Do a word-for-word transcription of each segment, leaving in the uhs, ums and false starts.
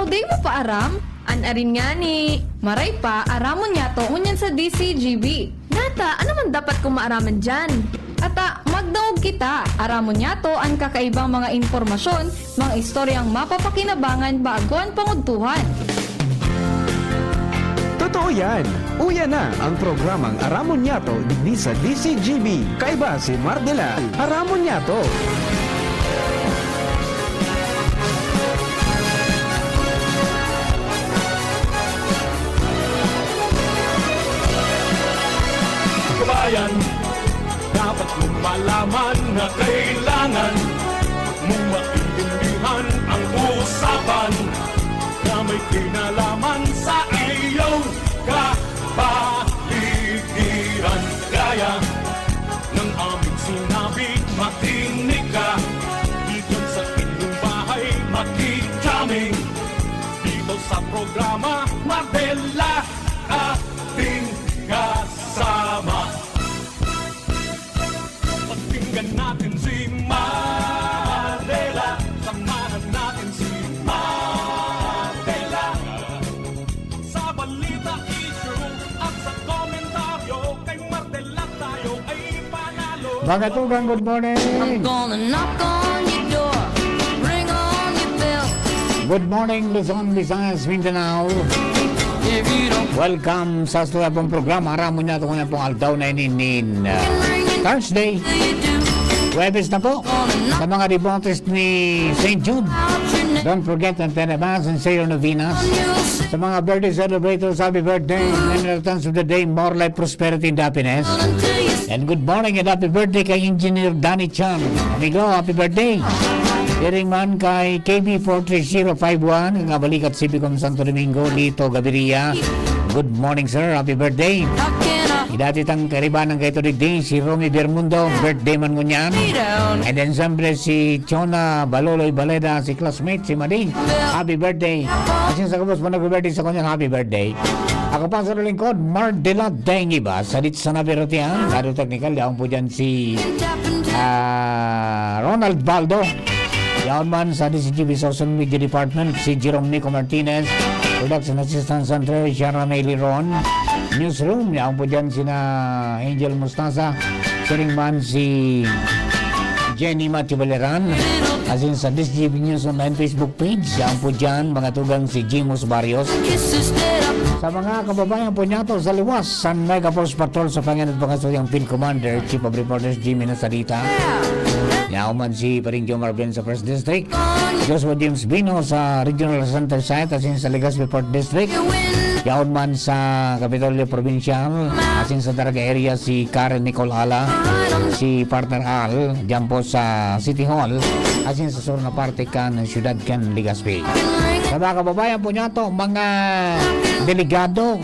O, di mo pa aram? An arin ngani, maray pa, aramon niyato ngunyan sa D C G B. Nata, ano man dapat kong maaraman diyan? Ata, magdangog kita. Aramon niyato an kakaibang mga impormasyon, mga istoryang mapapakinabangan bago an pangudtuhan. Totoo yan! Uya na ang programang Aramon Niyato digdi sa D C G B. Kaiba si Mardela. Aramon Niyato! Kabayan, dapat mong malaman na kailangan mong maintindihan ang usapan na may kinalaman sa iyong kapaligiran. Gaya ng aming sinabi, makinig ka. Dito sa inyong bahay, makijamming. Dito sa programa, Mardela, ating kasama. Pakinggan natin si Mardela. Samahan natin si Mardela. Sa balita, issue at sa komentaryo, kay Mardela tayo ay panalo. Mga tugang, good morning! I'm gonna knock on your door, ring on your bell. Good morning, Luzon, Visayas, Mindanao. If you don't Welcome sa suya pong programa. Aramon niyato ngunyan pong aldaw na ini nin uh, Thursday. do you do? Huwebes na po. Sa mga devotees ni Saint Jude, Out your name, don't forget ang Tenebas and say your novenas. you'll see. Sa mga birthday celebrators, happy birthday. In the tons of the day, more life, prosperity, and happiness. Until you And good morning and happy birthday kay Engineer Danny Chan. Amigo, happy birthday! Siring man kay K B four three zero five one, Kabalikat, Sibicom, Santo Domingo, Lito, Gaviria. Good morning, sir. Happy birthday! How can I Idati tang karibanan kay Tudigdi, si Romy Bermundo, birthday man ngunyan. be down? And then, siyempre, si Chona Baloloy Baleda, si classmate, si Madi. Happy birthday! Kasi sa kabos mo nag-birthday sa kanya, happy birthday. Ako pa sa lingkod, Mardela Dengiba, sa Ditsana Berutian, Lado Technical, yaon po dyan si Tap and tap. ah, Ronald Baldo. Yaon man sa D C G B Social Media Department, si Jerome Nico Martinez. Production Assistant Center, Sharon Ailey Ron. Newsroom, yaon po dyan sina Angel Mostaza. Siring man si Jenny Matthew Baleran. Asin sa D C G B News Online Facebook page, yaon po dyan, mga tugang si Jimus Barrios. Kisses that I Sa mga kababayan po niyato sa liwas, sa Mega Force Patrol sa pangalan at pangasuryang Field Commander, Chief of Reporters Jimmy Nasalita. Yaon man si Paring Jomar Ben sa First District. Joshua James Bino sa Regional Center Site, asin sa Legazpi Fourth District. Yaon man sa Kapitolyo Provincial, asin sa Daraga Area si Karen Nicole Ala, si Partner Al, dyan po sa City Hall, asin sa sur na parte kan siyudad kan Legazpi. Sa mga kababayan po niyato, mga delegado,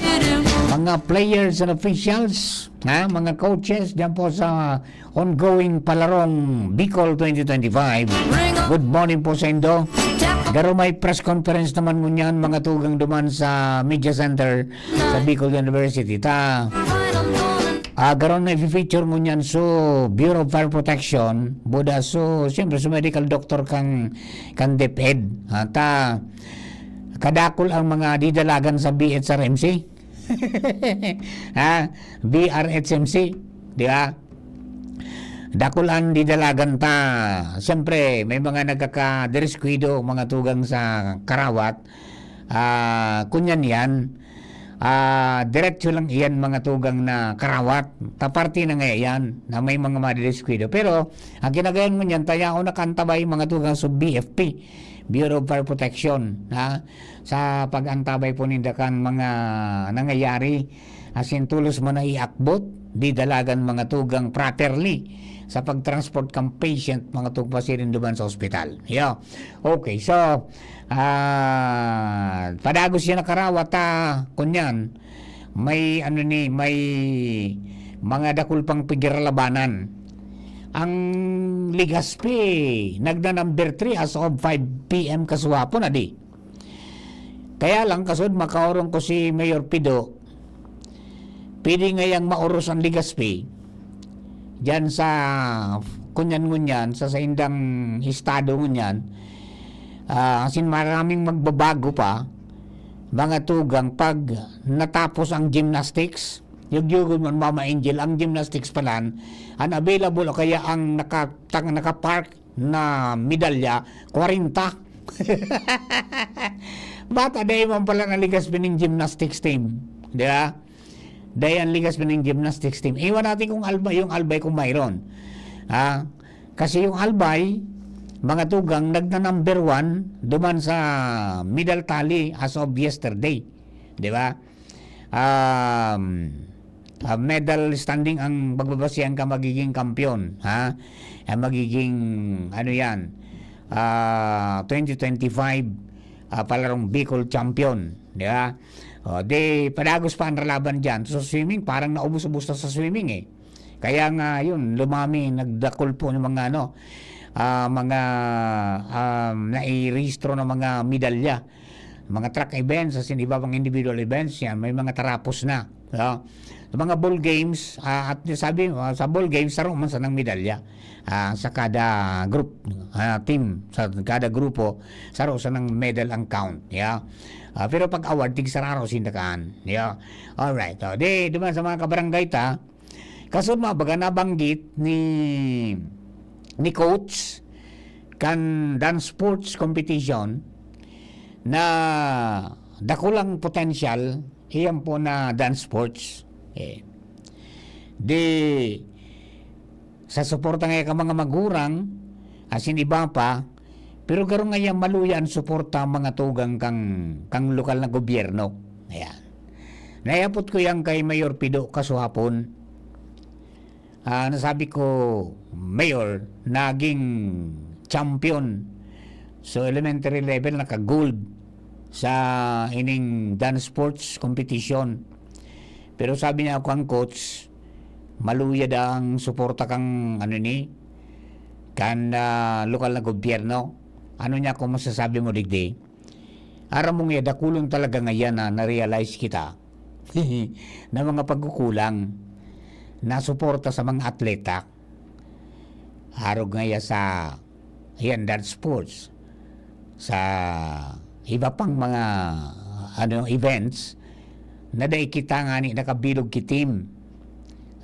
mga players and officials, ha, mga coaches dyan po sa ongoing palarong Bicol twenty twenty-five. Good morning po sa indo. Garo may press conference naman ngunyan, mga tugang duman sa Media Center sa Bicol University. Ta, ah, garo na i-feature ngunyan so Bureau of Fire Protection, buda so, siyempre, so medical doctor kan, kan DepEd. Ah, ta, kadakol ang mga didalagan sa B H R M C. Ha? B R H M C, di ba? Dakul an didalagan ta. Siyempre, may mga nagkakadiriskwido, mga tugang sa karawat. Ah, kunyan yan. Ah, diretso lang iyan, mga tugang na karawat. Ta parte na nga yan na may mga madiriskwido. Pero, ang kinagayon mo niyan, tayaon na kantabay, mga tugang sa B F P, Bureau of Fire Protection, ha? Sa pag-antabay po ninda kan mga nangyayari, asin tolos man na iakbot, didalagan, mga tugang, properly sa pag-transport kan patient, mga tugpasirin duman sa ospital. Yo. Okay, so, ah, padagos siya nakarawat, ah, kunyan, may, ano ni, may mga dakul pang pigiralabanan. Ang Legazpi, nagna number three as of five P M kasuhapon, adi. Kaya lang, kasud makaorong ko si Mayor Pido, pwede ngayang maoros ang Legazpi diyan sa kunyan-ngunyan, sa saindang estado ngunyan. Ah, asin maraming magbabago pa, mga tugang, pag natapos ang gymnastics. Yugyugon mo, Mama Angel, ang gymnastics palan, ang available o kaya ang nakatang-, nakapark na medalya, kwarenta. Bata, dai man pala naligas pining gymnastics team. Di ba? Dai an ligas pining gymnastics team. Iwan natin kung Albay, yung Albay kung mayroon. Ah, kasi yung Albay, mga tugang, nagna-number one duman sa medal tally as of yesterday. Di ba? Um, ah, medal standing ang pagbabasehan ka magiging kampiyon, ha? Ang magiging, ano yan, ah, twenty twenty-five, ah, palarong Bicol champion, di ba? O, di, padagos pa ang laban dyan. So, swimming, parang naubos-ubos na sa swimming, eh. Kaya nga, yun, lumami, nagdakul po ng mga, ano, ah, mga, um, nairehistro ng mga medalya. Mga track events, asin iba pang individual events, yan, may mga tarapos na. No? Sa mga ball games, ah, at sabi, ah, sa ball games, saro man sanang medalya, ah, sa kada group, ah, team, sa kada grupo, saro sanang medal ang count. Yeah? Ah, pero pag award, tig sararo sinda kaan. Yeah? Alright. O, di, duman sa mga kabarangay ta, kasunod mga baga nabanggit ni, ni coach kan dance sports competition na dakulang potensyal, iyan po na dance sports. Eh, di, sa suporta nga ka mga magurang, asin iba pa, pero garo nga yan maluya an suporta ang mga tugang kang, kang lokal na gobyerno. Ayan. Naiapot ko yan kay Mayor Pido kasuhapon. Ah, nasabi ko, Mayor, naging champion. So, elementary level, naka-gold sa ining dance sports competition. Pero sabi niya ako, ang coach, maluya da ang suporta kang, ano ni, kan, ah, lokal na gobyerno. Ano niya kung masasabi mo digdi? Aram mo nga, dakulon talaga ngayan na na-realize kita na mga pagkukulang na suporta sa mga atleta. Arog nga ya sa, ayan, dance sports, sa iba pang mga, ano, events, na dai kita nga ni nakabilog ki team.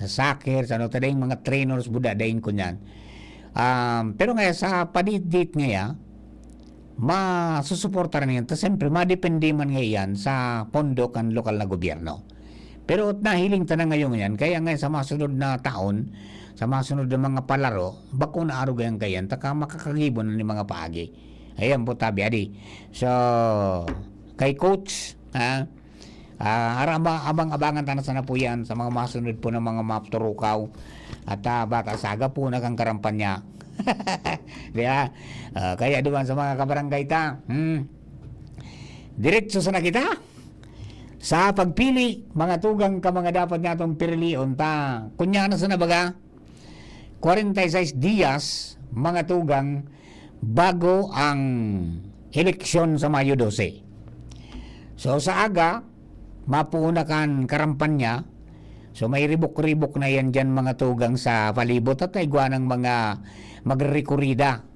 Sa soccer, sa ano, ta daing mga trainers, buda, daing kunyan. Um, pero nga sa padit-dit nga ya, masusuporta rin yan. Ta siyempre, madepende man nga yan sa pondo kan lokal na gobyerno. Pero nahiling ta na ngayon yan. Kaya nga sa masunod na taon, sa masunod na mga palaro, bako na arog yan kayan, taka makakagibo na ni mga paagi. Ayan po, tabi, adi. So, kay coach, ha? Ah, ara-, aba-, abang-abangan ta na sana po yan sa mga masunod po ng mga mapturukaw. At, ah, baka saga po na kang karampanya. Di ba? Ah, kaya duman sa mga kabarangay ta, hmm? Diretso sana kita sa pagpili, mga tugang ka mga dapat natong pirilion ta. Kunya na sana baga, kwarenta y seis dias, mga tugang, bago ang eleksyon sa Mayo dose. So, sa aga, mapuuna kan karampanya. So, may ribok-ribok na yan dyan, mga tugang, sa palibot at igwa ng mga magrekurida.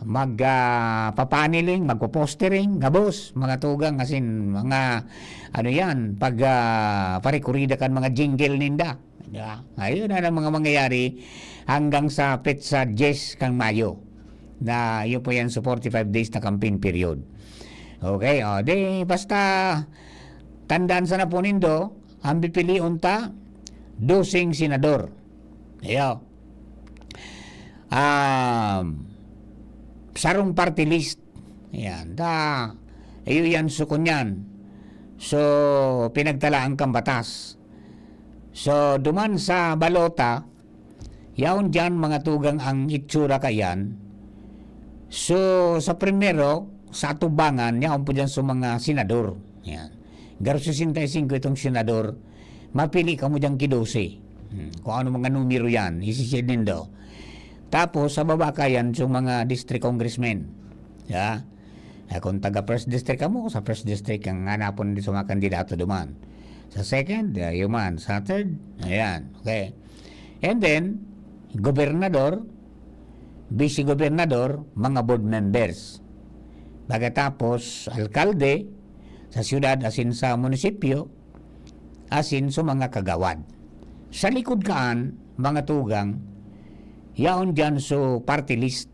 Mag, ah, papaniling, magpo-postering, gabos, mga tugang, asin mga, ano yan, pag, ah, parikurida kan mga jingle ninda. Di ba? Ayun na ang mga mangyayari hanggang sa petsa diyes kan Mayo, na yun po yan sa forty-five days na campaign period. Okay, o, di, basta tandaan sana po nindo, ang pipilion ta, doseng senador. Iyo. Um, sarong party list. Yan. Da, iyo yan, sukon yan. So, pinagtalaan kang batas. So, duman sa balota, yaon diyan, mga tugang, ang itsura kayan. So, sa primero, sa atubangan, yaon po diyan sa mga senador. Yan. Garo sesenta y cinco itong senador, mapili kamo diyan ki dose. Hmm, kung ano mga numero yan, isisend nindo. Tapos, sa baba kayan, sa mga district congressmen. Ya? Eh, kung taga first district kamo, sa first district ang hanapon din sa mga kandidato duman. Sa second, uh, yun man. Sa third, ayan. Okay. And then, gobernador, vice-gobernador, mga board members. pagkatapos alkalde sa siyudad asin sa munisipyo, asin sa mga kagawad. Sa likod kaan, mga tugang, yaon diyan so party list.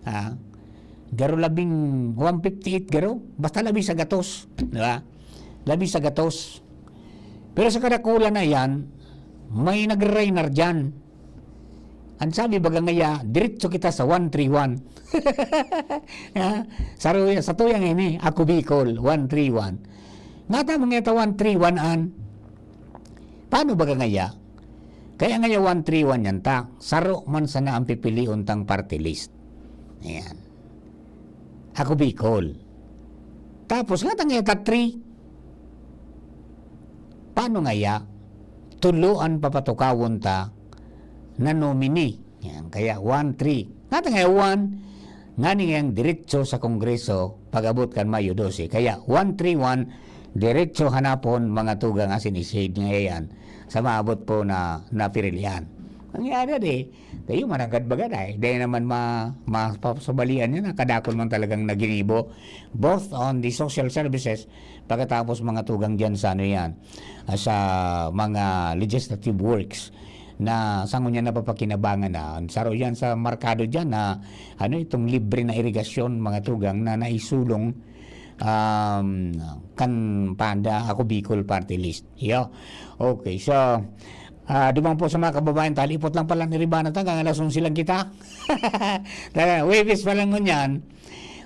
Ha? Garo labing one fifty-eight garo, basta labi sa gatos, di ba? Labi sa gatos. Pero sa kadakulan na yan, may nagre-raynar diyan. Ang sabi baga ngaya, diretso kita sa one three one. Ha? Sa, sa tuyang ini, ako Bicol, one three one. Ngata mga ito one three one an. Paano baga ngaya? Kaya ngaya one three one yan ta. Saro man sana ang pipilion tang party list. Ayan. Ako Bicol. Tapos ngata ngaya ta three. Paano ngaya? Tulo an papatukawon ta na nominee. Yan, kaya one three. Ngata ngaya one, ngani ngayang diretso sa Kongreso pag-abot kan Mayo dose. Kaya one three one, diretso hanapon, mga tugang asin i-shade ngaya yan sa maabot po na, na pirilian. Ang yada di, tayo managad baga dai. Dai naman ma, mapasabalian yan, kadakol man talagang naginibo, both on the social services, pagkatapos mga tugang diyan sa ano yan, ah, sa mga legislative works na sa ngunyan napapakinabangan na. Saro yan sa markado diyan na, ano, itong libre na irigasyon, mga tugang, na naisulong, um, kan panda, ako Bicol Party List. Yo. Okay, so, ah, duman po sa mga kababayan, talipot lang pala ni Ribana, taga alas onse lang kita. Taga, Huwebes pa lang ngunyan.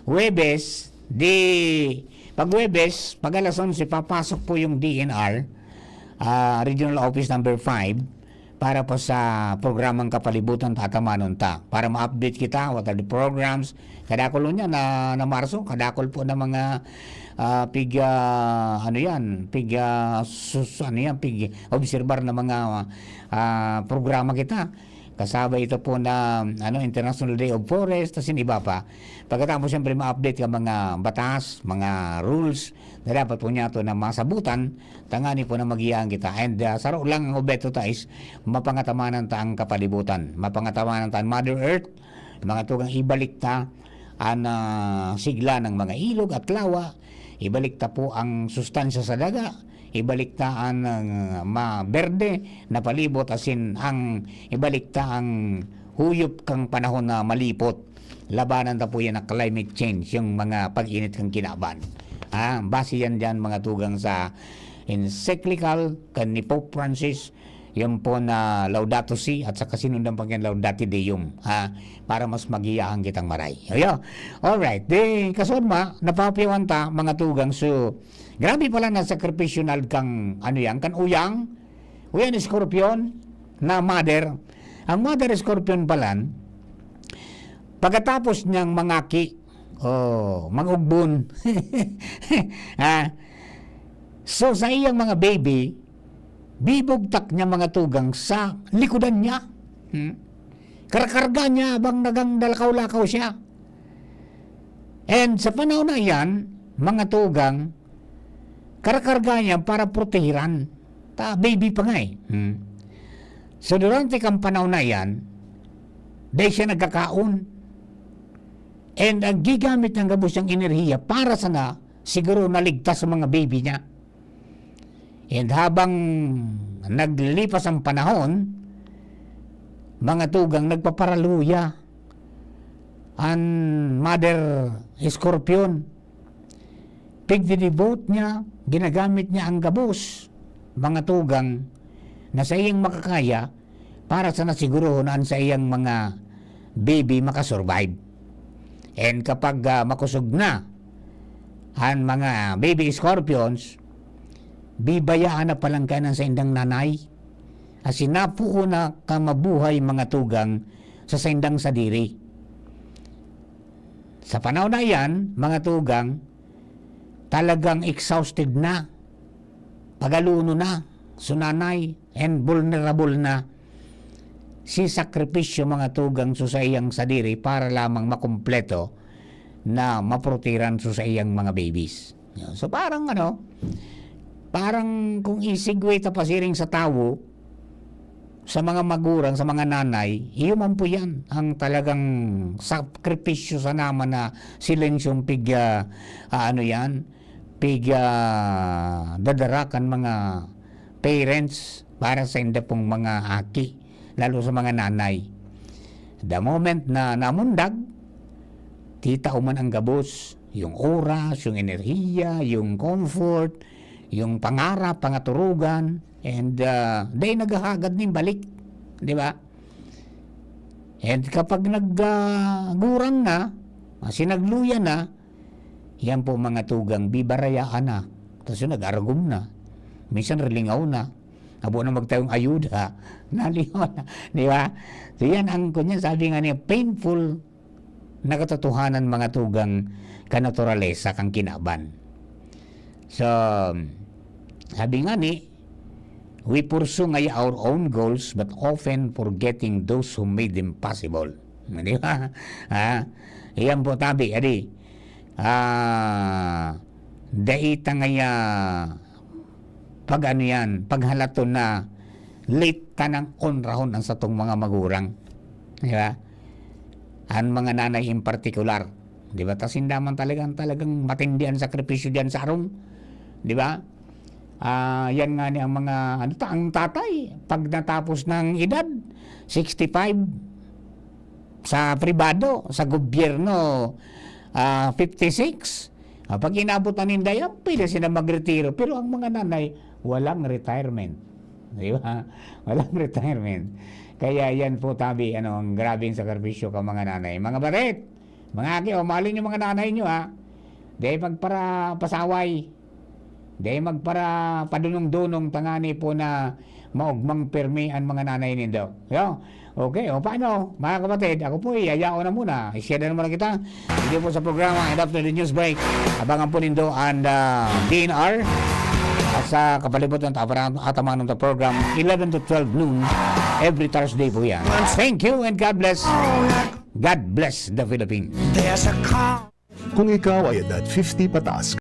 Huwebes, di, pag Huwebes, pag alas onse, papasok po yung D N R, ah, Regional Office number five, para po sa programang Kapalibutan Tatamanon Ta. Para ma-update kita, what are the programs, kadakol niya na, na Marso, kadakol po na mga, ah, pig, ah, ano yan, pig, ah, sus-, ano yan, pig obserbar na mga, ah, programa kita. Kasabay ito po na, ano, International Day of Forest, tas yung iba pa. Pagkatapos, siyempre, ma-update ka mga batas, mga rules na dapat po niya to na masabutan, tangani po na magiyahan kita. And, ah, saro lang ang objeto ta is mapangatamanan ta ang kapalibutan. Mapangatamanan ta ang Mother Earth, mga tugang ibalik ta ang, ah, sigla ng mga ilog at lawa, ibalik ta po ang sustansya sa daga, ibalik ta ang, ah, maberde na palibot, asin ang ibalik ta ang huyop kang panahon na malipot. Labanan ta po yan na climate change, yung mga pag-init kang kinaban. Ah, base yan dyan, mga tugang, sa encyclical kan ni Pope Francis, yan po na Laudato Si, at saka sinundan pa yan Laudate Deum, ha, para mas magiyahan kitang maray. Ayo. Alright. Di, kasunod ma, napapiyawan ta, mga tugang. So, grabe pala na sakripisyo na kang, ano yan, kan uyang, uyang scorpion na mother. Ang mother scorpion palan, pagkatapos niyang mangaki, oh, mag-ugbon, ha, so, sa iyang mga baby, bibugtak niya, mga tugang, sa likodan niya. Hmm? Karakarga niya habang nagang dalakaw-lakaw siya. And sa panahon na iyan, mga tugang, karakarga niya para protehiran. Ta, baby pa nga eh. Hmm. So, durante kang panahon na iyan, dahil siya nagkakaon. And ang gigamit niyang gabos niyang enerhiya para sana siguro naligtas sa mga baby niya. And habang naglilipas ang panahon, mga tugang, nagpaparaluya an mother scorpion. Pigdidibot niya, ginagamit niya ang gabos, mga tugang, na sa iyang makakaya para sana sigurohon na an saiyang mga baby makasurvive. And kapag, ah, makusog na an mga baby scorpions, bibayaan na palan kaiyan an saindang nanay. Asin napoon na kan mabuhay, mga tugang, sa saindang sadiri. Sa panahon na iyan, mga tugang, talagang exhausted na, pagaluno na, sunanay, and vulnerable na si sakripisyo, mga tugang, so sa iyang sadiri para lamang makumpleto na maprotehiran so sa iyang mga babies. So, parang ano, parang kung i-segue ta pasiring sa tawo, sa mga magurang, sa mga nanay, iyo man po yan, ang talagang sakripisyo sa naman na silensyong pig, ah, ah, ano yan, pig, ah, dadarakan mga parents para sa inda pong mga aki, lalo sa mga nanay. The moment na namundag, titao man ang gabos, yung oras, yung enerhiya, yung comfort, yung pangarap, pangaturugan, and, ah, dai naghahagad nin balik, di ba? And kapag nag, ah, gurang na, ah, sinagluyan na, yan po mga tugang, bibarayaan na. Tas yun, nag-aragom na. Minsan, rilingaw na. Abo na magtayong ayuda. Nalingaw na. Di ba? So, yan ang, kunya, sabi nga niya, painful na katotohanan, mga tugang, kanaturalesa kan kinaban. So, sabi nga ni, "We pursue ngaya our own goals, but often forgetting those who made them possible." Di ba? Ha? Iyan po, tabi, adi. Ah, dai ta ngaya pag ano yan, paghalaton na late ta nang onrahon ang satong mga magurang. Di ba? Ang mga nanay in particular. Di ba? Tas hindi man talagang, talagang matindi ang sakripisyo diyan sa arong. Di ba? Ah, yan nga ni ang mga, ano ta, ang tatay, pag natapos ng edad, sixty-five, sa pribado, sa gobyerno, ah, fifty-six. Ah, pag inabot na ninda yan, pwede sila magretiro. Pero ang mga nanay, walang retirement. Di ba? Walang retirement. Kaya yan po, tabi, ano, ang grabing sakripisyo ka mga nanay. Mga baret, mga aki, o, mahalin yung mga nanay nyo, ha? Di magpara pasaway. Di magpara padunong-dunong tangani po na maugmang pirmi ang mga nanay nindo. Yo? Okay, o paano, mga kapatid? Ako po, iyayaon na muna. Isya na naman kita. Hindi po sa programa, and after the news break, abangan po nindo ang, ah, D N R. At sa kapalibutan, taparan, ataman ng program, eleven to twelve noon, every Thursday po yan. Thank you and God bless. God bless the Philippines. Kung ikaw ay edad fifty pataas